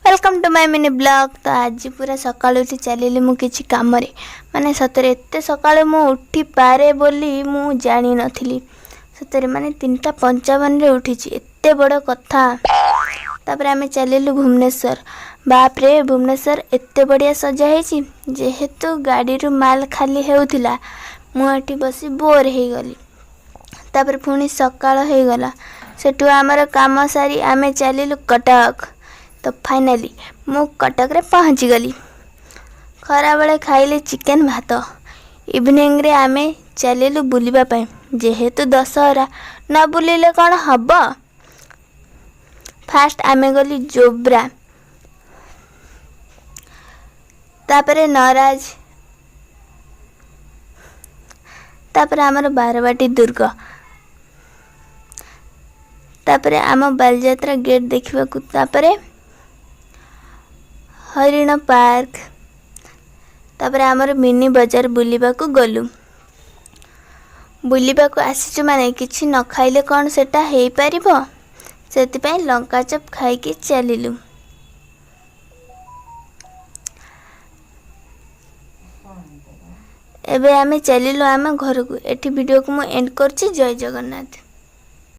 Welcome to my mini blog. ତ ଆଜି ପୁରା ସକାଳୁ ଉଠି ଚାଲିଲି ମୁଁ କିଛି କାମରେ। ମାନେ ସତରେ ଏତେ ସକାଳୁ ମୁଁ ଉଠିପାରେ ବୋଲି ମୁଁ ଜାଣିନଥିଲି। ସତରେ ମାନେ 3:55ରେ ଉଠିଛି, ଏତେ ବଡ଼ କଥା। ତାପରେ ଆମେ ଚାଲିଲୁ ଭୁବନେଶ୍ୱର। ବାପରେ, ଭୁବନେଶ୍ୱର ଏତେ ବଢ଼ିଆ ସଜା ହେଇଛି। ଯେହେତୁ ଗାଡ଼ିରୁ ମାଲ ଖାଲି ହେଉଥିଲା, ମୁଁ ଏଠି ବସି ବୋର୍ ହେଇଗଲି। ତାପରେ ପୁଣି ସକାଳ ହେଇଗଲା। ସେଠୁ ଆମର କାମ ସାରି ଆମେ ଚାଲିଲୁ କଟକ। ତ ଫାଇନାଲି ମୁଁ କଟକରେ ପହଞ୍ଚିଗଲି। ଖରାବେଳେ ଖାଇଲି ଚିକେନ୍ ଭାତ। ଇଭିନିଂରେ ଆମେ ଚାଲିଲୁ ବୁଲିବା ପାଇଁ। ଯେହେତୁ ଦଶହରା, ନ ବୁଲିଲେ କ'ଣ ହେବ? ଫାଷ୍ଟ ଆମେ ଗଲି ଜୋବ୍ରା, ତାପରେ ନରାଜ, ତାପରେ ଆମର ବାରବାଟୀ ଦୁର୍ଗ, ତାପରେ ଆମ ବାଲିଯାତ୍ରା ଗେଟ୍ ଦେଖିବାକୁ, ତାପରେ ହରିଣ ପାର୍କ, ତାପରେ ଆମର ମିନି ବଜାର ବୁଲିବାକୁ ଗଲୁ। ବୁଲିବାକୁ ଆସିଛୁ ମାନେ କିଛି ନ ଖାଇଲେ କ'ଣ ସେଟା ହେଇପାରିବ? ସେଥିପାଇଁ ଲଙ୍କା ଚପ୍ ଖାଇକି ଚାଲିଲୁ। ଏବେ ଆମେ ଚାଲିଲୁ ଆମ ଘରକୁ। ଏଠି ଭିଡ଼ିଓକୁ ମୁଁ ଏଣ୍ଡ କରୁଛି। ଜୟ ଜଗନ୍ନାଥ।